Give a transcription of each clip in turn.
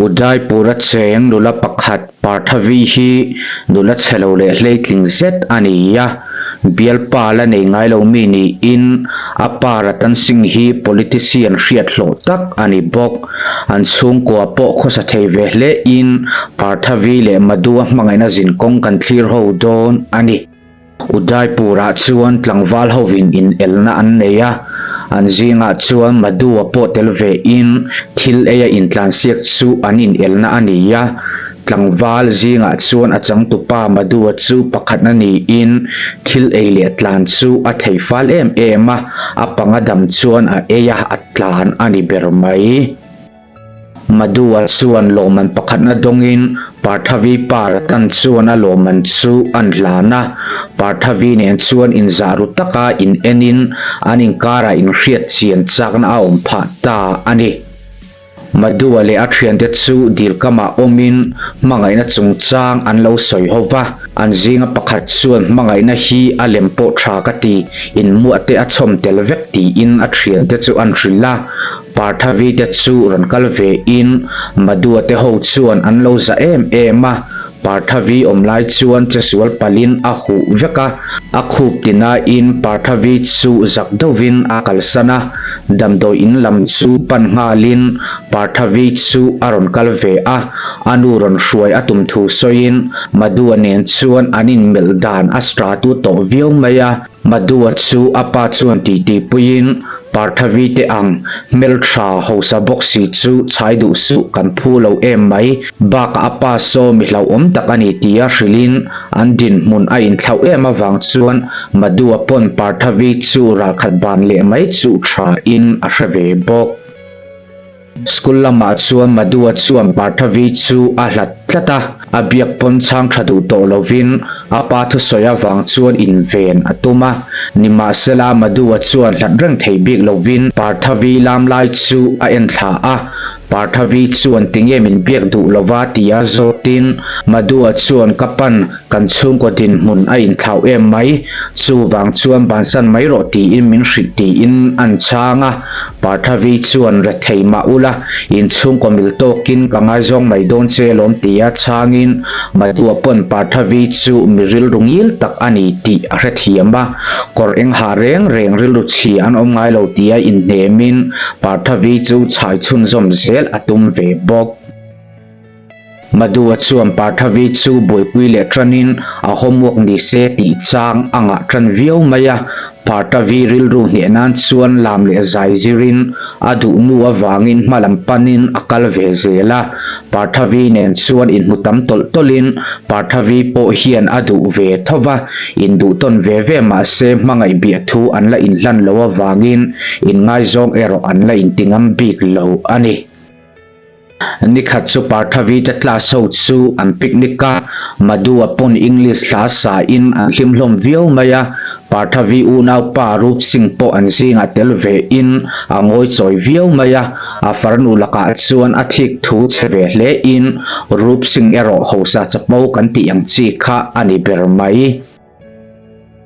Udaipur-a cheng nula pakhat Parthavi hi nula chhe lo leh hleitling zet a ni a, bialpa la nei ngai lo mi niin a pa Ratan Singh hi politician hriat hlawh tak a ni bawk. An chhungkua pawh khawsa thei ve hlein Parthavi leh Madhu-a hmangaihna zinkawng kan thlir ho dawn a ni. Udaipur-ah chuan tlangval hovin inelna an nei a, an zingah chuan Madhu-a pawh tel vein thil eia intlansiak chu an inelna a ni a. Tlangval zingah chuan a changtupa Madhu-a chu pakhatna niin thil ei leh tlan chu a thei fal em em a, a panga dam chuan a ei a, a tlan a ni ber mai. Madhu-a chuan lawmman pakhatna dawngin Parthavi pa Ratan chuan a lawmman chu an hlan a. Parthavi nen chuan inzah ru taka in enin an inkarah inhriat chian chakna a awm phah ta a ni. Madhu-a leh a thiante chu dil kamah awmin hmangaihna chungchang an lo sawi ho va. An zinga pakhat chuan hmangaihna hi a lem pawh tha ka ti, inmuahte a chhawm tel vek tiin a thiante chu an hrilh a. Parthavi te chu rawn kal ve in Madua te ho chuan an lo za em em a, Parthavi awm lai chuan chesual palin a huh vek a, a khup tinain Parthavi chu zak deuhvin a kalsan a, damdawi in lam chu pan nghalin Parthavi chu a rawn kal ve a, a nu rawn hruai a tum thu sawiin Madua nen chuan an inmelh dan a stratu tawh viau mai a. Madua chu a pa chuan titi puiin Parthavi te ang hmeltha hausa bawk si chu chhai duh suh kan phu lo em mai bakah a pa saw mi hlauhawm tak a ni tia hrilhin an dinhmun a inthlauh em avang chuan Madua pawn Parthavi chu ralkhat ban leh mai chu tha in a hre ve bawk. School lamah chuan Madua chuan Parthavi chu a hlat tlat a, a biak pawn chhang tha duh tawh lovin a pa thusawi avang chuan inven a tum a. Nimahsela Madua chuan hlat reng thei bik lovin Parthavi lam lai chu a en thla a, Parthavi chuan tinge min biak duh lova tia zawtin Madua chuan ka pan Kan chhungkaw dinhmun a inthlauh em mai, chuvang chuan bansan mai rawh tiin min hrilh tiin an chhang a. Parthavi chuan rethei mah ula, in chhungkaw mil tawkin ka ngaizawng mai dawn che lawm tia chhangin Madua pawn Parthavi chu mi rilru ngil tak a ni tih a hrethiam a, kawr eng ha reng reng rilru chhia an awm ngai lo tia inhnemin Parthavi chu chhai chhunzawm zel a tum ve bawk. Madua chuan Parthavi chu buaipui leh tanin a homework ni se tih chang a ngah tan viau mai a. Parthavi rilru hneh nan chuan lam leh zai zirin a duh nu avangin hma lam panin a kal ve zel a. Parthavi nen chuan inhmu tam tawlh tawlhin Parthavi pawh hian a duh ve tho va, induh tawn ve ve mah se hmangaih biah thu an la inhlan lo avangin inngaizawng erawh an la intingam bik lo a ni. Nikhat chu Parthavi te class ho chu an picnic a, Madhu-a pawn English hla sa in an hlim hlawm viau mai a, Parthavi unaupa Roop Singh pawh an zingah tel ve in a ngawi chawi viau mai a, a farnu lakah chuan a thik thu chhe ve hle in Roop Singh erawh hausa chapo kan tih ang chi kha a ni ber mai.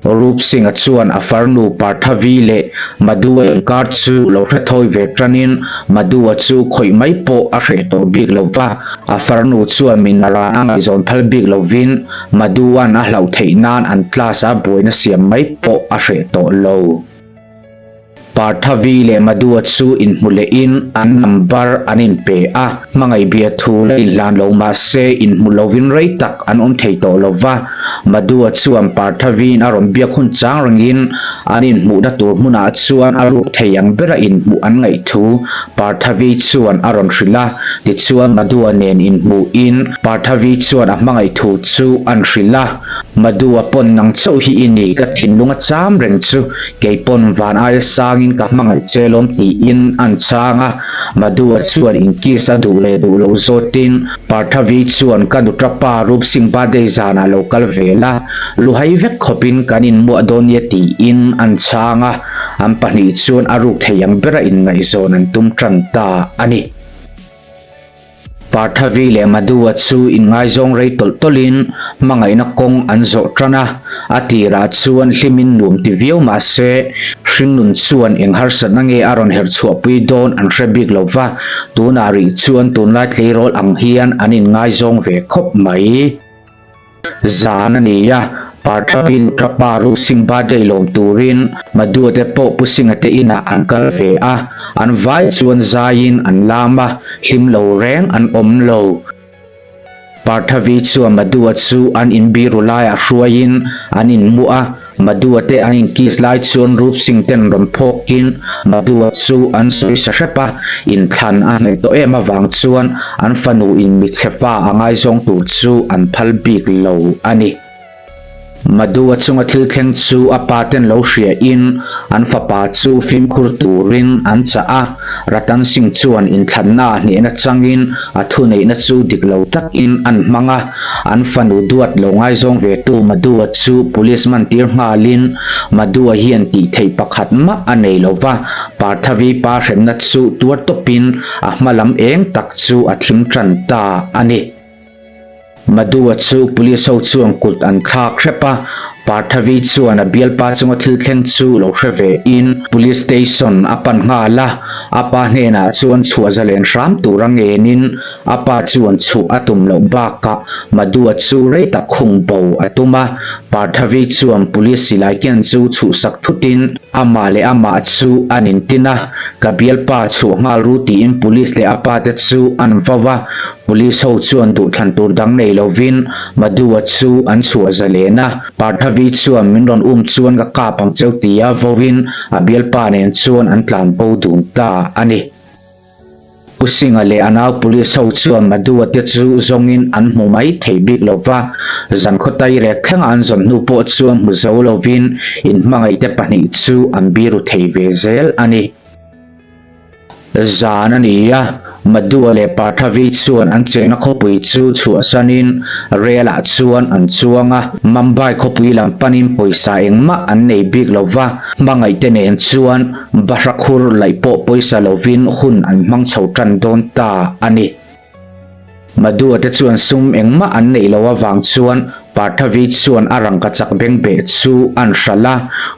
Roop Singh-a chuan a farnu Parthavi leh Madhu-a inkar chu lo hre thawi ve tanin Madhu-a chu khawih mai pawh a hreh tawh bik lo va, a farnu chuan mi naran a ngaihzawn phal bik lovin Madhu-a'n a hlauh theih nan an class-a buaina siam mai pawh a hreh tawh lo. Parthavi leh Madhua chu inhmu lehin an number an inpe a, hmangaih bia thu la inhlan lo mah se inhmu lovin rei tak an awm thei tawh lo va. Madhua chuan Parthavi'n a rawn biak hun chang rengin an inhmuhna tur hmunah chuan a ruk thei ang bera inhmuh an ngaih thu Parthavi chuan a rawn hrilh a. Tichuan Madhua nen inhmuhin Parthavi chuan a hmangaih thu chu an hrilh a. Madhua pawn nang chauh hi i ni ka thinlung a cham reng chu Kei pawn van aia sangin ka hmangaih che lawm tiin an chhang a, Madhua chuan inkiss a duh leh duh loh zawtin Parthavi chuan ka nuṭa pa Roop Singh birthday zanah lo kal ve la, luhai vek khawpin kan inmuah dawn nia tiin an chhang a, an pahnih chuan a ruk thei ang bera inngaihzawn an tum ṭan ta a ni. Parthavi leh Madhua chu inngaizawng rei tawlh tawlhin hmangaihna kawng an zawh tan a, a tirah chuan hlimin nuam ti viau mah se, Hringnun chuan eng harsatna nge a rawn herh chhuahpui dawn an hre bik lo va, tunah rih chuan tunlai tleirawl ang hian an inngaizawng ve khawp mai. Zan a ni a, Parthavin Trapa Rup Singh birthday lawm turin Madhua te pawh Pu Singha te inah an kal ve a, an vai chuan zaiin an lam a, hlim lo reng an awm lo. Parthavi chuan Madhua chu an inbiru laiah hruaiin an inmu a, Madhua te an inkiss lai chuan Rup Singh ten rawn phawkin Madhua chu an sawi sa hrep a, inthlan a hnaih tawh em avang chuan an fanu in michhe fa a ngaizawng tur chu an phal bik lo a ni. Madhua chunga thil thleng chu a pa ten lo hria in an fapa chu fimkhur turin an chah a, Ratan Singh chuan inthlanna a hnehna changin a thuneihna chu dik lo takin an hmang a, an fanu duat lo ngaizawng ve tu Madhua chu police man tir nghalin Madhua hian tih theih pakhat mah a nei lo va, Parthavi pa hremna chu tuar tawpin a hma lam eng tak chu a thim tan ta a ni. Madhua chu police ho chuan kut an thlak hrep a, Parthavi chuan a bialpa chunga thil thleng chu lo hre ve in police station a pan nghal a, a pa hnenah chuan chhuah zalen hram tur a ngen in a pa chuan chhuh a tum loh bakah Madhua chu rei tak khung bo a tum a, Parthavi chuan police silai ken chu chhuhsak thut in amah leh amah chu an intin a, ka bialpa chhuah nghal ru tiin police leh a pa te chu an vau a, Police ho chuan duhthlan tur dang nei lovin Madhu-a chu an chhuah zalen a, Parthavi chuan min rawn um chuan ka kap ang cheu tia vawin a bialpa nen chuan an tlan bo dun ta a ni. Pu Singh-a leh a nau police ho chuan Madhu-a te chu zawngin an hmu mai thei bik lo va, zan khaw tai rek thlenga an zawn hnu pawh chuan hmu zo lovin inhmangaihte pahnih chu an biru thei ve zel a ni. Zan a ni a, Madhua leh Parthavi chuan an chenna khawpui chu chhuahsanin rel-ah chuan an chuang a. Mumbai khawpui lam panin pawisa engmah an nei bik lo va, hmangaihte nen chuan bahra khur laih pawh pawisa lovin hun an hmang chho tan dawn ta a ni. Madhua te chuan sum engmah an neih loh avang chuan Parthavi chuan a rangka chak beng beh chu an hralh a,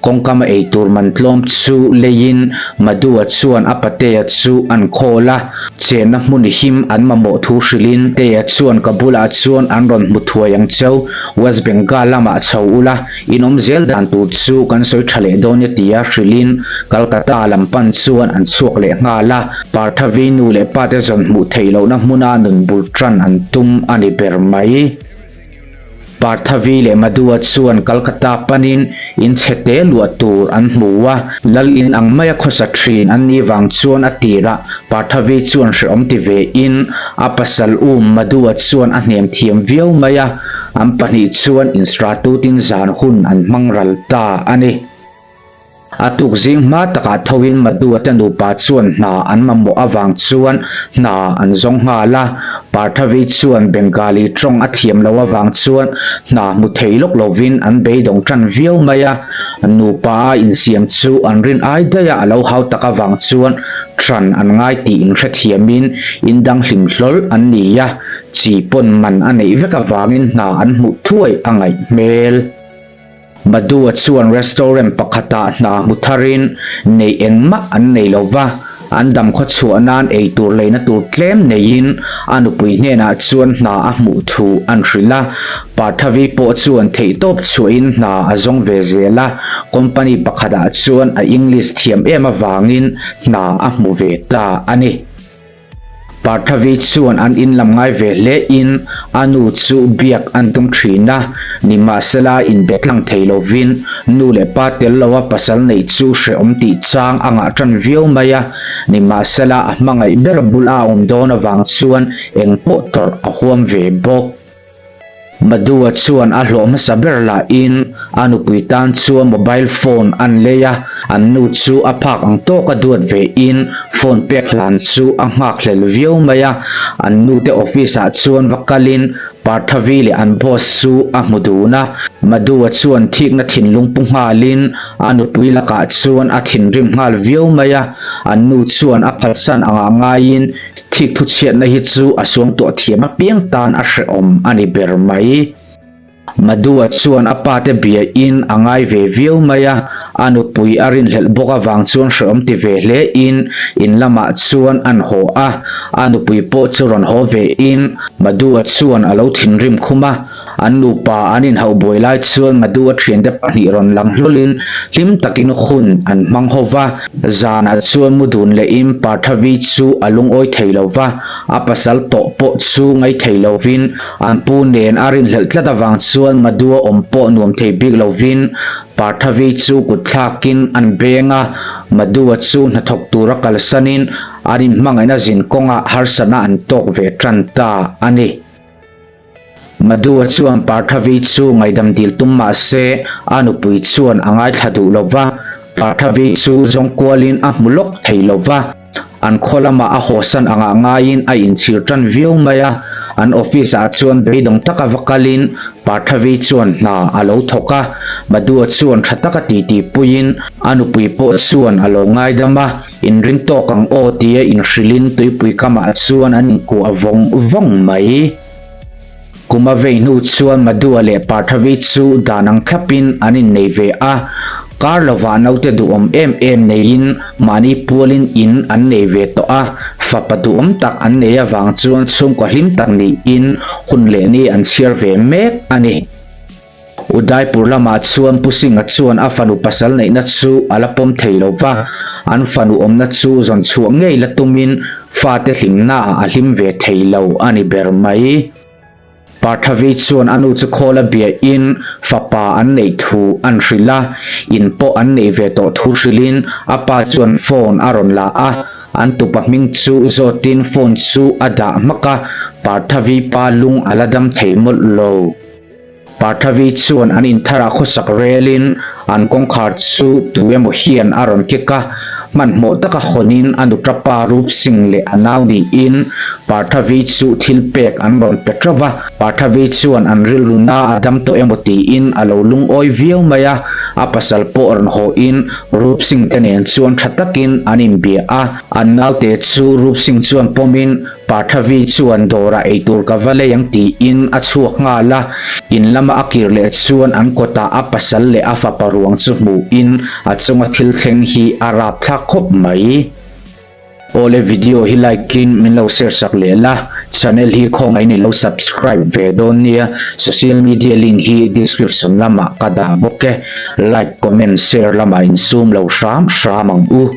kawngkama eitur man tlawm chu leiin Madhua chuan a patea chu an khawl a, chenna hmun him an mamawh thu hrilhin Tea chuan ka bulah chuan an rawn hmu thuai ang cheu, West Bengal lamah chho ula, In awm zel dan tur chu kan sawi tha leh dawn e tia hrilhin Calcutta lam pan chuan an chhuak leh nghal a, Parthavi nu leh pa te zawn hmuh theih lohna hmuna nun bul tan an tum a ni ber mai. Parthavi leh Madhua chuan Calcutta panin in chhe te luah tur an hmu a, lal in ang maia khawsa thin an nih vang chuan a tirah Parthavi chuan hrehawm ti ve in a pasal um Madhua chuan a hnem thiam viau mai a, An pahnih chuan instratutin zan hun an hmang ral ta a ni. A tuk zing hma takah thoin Madhu-a te nupa chuan hna an mamawh avang chuan hna an zawng nghal a. Parthavi chuan Bengali tawng a thiam loh avang chuan hna hmu thei lawk lovin an beidawng tan viau mai a. Nupa a insiam chu an rin ai daih a a lo hau tak avang chuan tran an ngai tih inhrethiamin indang hlim hlawl an ni a. Chi pawn man a neih vek avangin hna an hmuh thuai a ngaih hmel. Madhu-a chuan restaurant pakhatah hna hmu tharin neih engmah an nei lo va, an dam khaw chhuah nan ei tur leina tur tlem neiin a nupui hnenah chuan hna a hmuh thu an hrilh a. Parthavi pawh chuan theihtawp chhuahin hna a zawng ve zel a, company pakhatah chuan a English thiam em avangin hna a hmu ve ta a ni. Parthavi chuan an in lam ngai ve hle in a nu chu biak an tum thin a, nimahsela inbe tlang thei lovin nu leh pa tel loa pasal neih chu hrehawm tih chang a ngah tan viau mai a, nimahsela a hmangaih ber bula a awm dawn avang chuan engpawh tawrh a huam ve bawk. Madhu-a chuan a hlawh hmasa ber lahin a nupui tan chuan mobile phone an lei a, an nu chu a phak ang tawka duat vein phone pek hlan chu a nghakhlel viau mai a. An nute office-ah chuan va kalin Parthavi leh an boss chu a hmu dun a. Madhu-a chuan thikna thinlung pu nghalin a nupui lakah chuan a thinrim nghal viau mai a, an nu chuan a phalsan angah ngaiin Thik thu chhiatna hi chu a suangtuah thiam apiang tan a hrehawm a ni ber mai. Madhu-a chuan a pate biain a ngai ve viau mai a, a nupui a rinhlelh bawk avang chuan hrehawm ti ve hle in in lamah chuan an haw a, a nupui pawh chu rawn haw ve in Madhu-a chuan a lo thinrim khum a, an nupa an inhauh buai lai chuan Madhu-a thiante pahnih rawn lang hlawlin hlim takin hun an hmang ho va, zanah chuan mu dun lehin Parthavi chu a lungawi thei lo va, a pasal tawh pawh chu ngaithei lovin An pu nen a rinhlelh tlat avang chuan Madua awm pawh nuam thei bik lovin Parthavi chu kut thlakin an beng a, Madua chu hnathawk tura kalsanin an inhmangaihna zin kawngah harsatna an tawk ve tan ta a ni. Madua chuan Parthavi chu ngaidam dil tum mah se a nupui chuan a ngaithla duh lo va, Parthavi chu zawng kualin a hmu lawk thei lo va. An khaw lamah a hawsan angah ngaiin a inchhir tan viau mai a, an office ah chuan beidawng taka va kalin Parthavi chuan hna a lo thawk a, Madhua chuan tha taka titi puiin a nupui pawh chuan a lo ngaidam a, inring tawk ang aw tia inhrilhin tuipui kamah chuan an inkuah vawng vawng mai. Kum a vei hnu chuan Madhua leh Parthavi chu dan ang thlapin an innei ve a, kar lovah naute duhawm em em neiin mahni pualin in an nei ve tawh a, fapa duhawm tak an nei avang chuan chhungkaw hlim tak niin hun leh ni an chhiar ve mek a ni. Udaipur lamah chuan Pu Singh-a chuan a fanu pasal neihna chu a la pawm thei lo va, an fanu awmna chu zawn chhuah ngei la tumin fate hlimnaah a hlim ve thei lo a ni ber mai. Parthavi chuan a nu chu khawl a biahin fapa an neih thu an hrilh a, in pawh an neih ve tawh thu hrilhin a pa chuan phone a rawn la a, an tupa hming chu zawtin phone chu a dah hmak a, Parthavi pa lung a la dam thei mawlh lo. Parthavi chuan an intharah khawsak relin an kawngkhar chu tu emaw hian a rawn kek a, hmanhmawh taka hawnin a nuta pa Rup Singh leh a nau niin Parthavi chu thil pek an rawn pe teuh va. Parthavi chuan an rilru na a dam tawh emaw tiin a lo lungawi viau mai a, a pasal pawh rawn hawhin Rup Singh te nen chuan tha takin an inbia a, an naute chu Rup Singh chuan pawmin Parthavi chuan dawrah eitur ka va lei ang tiin a chhuak nghal a, in lama a kir leh chuan an kawtah a pasal leh a fapa ruang chu hmuhin a chunga thil thleng hi a rapthlak khawp mai. Awle video hi like in min lo share sak leh la, channel hi khawngaih in i lo subscribe ve dawn nia, social media link hi description lamah ka dah bawk e, like comment share lamah insum lo hram hram ang u.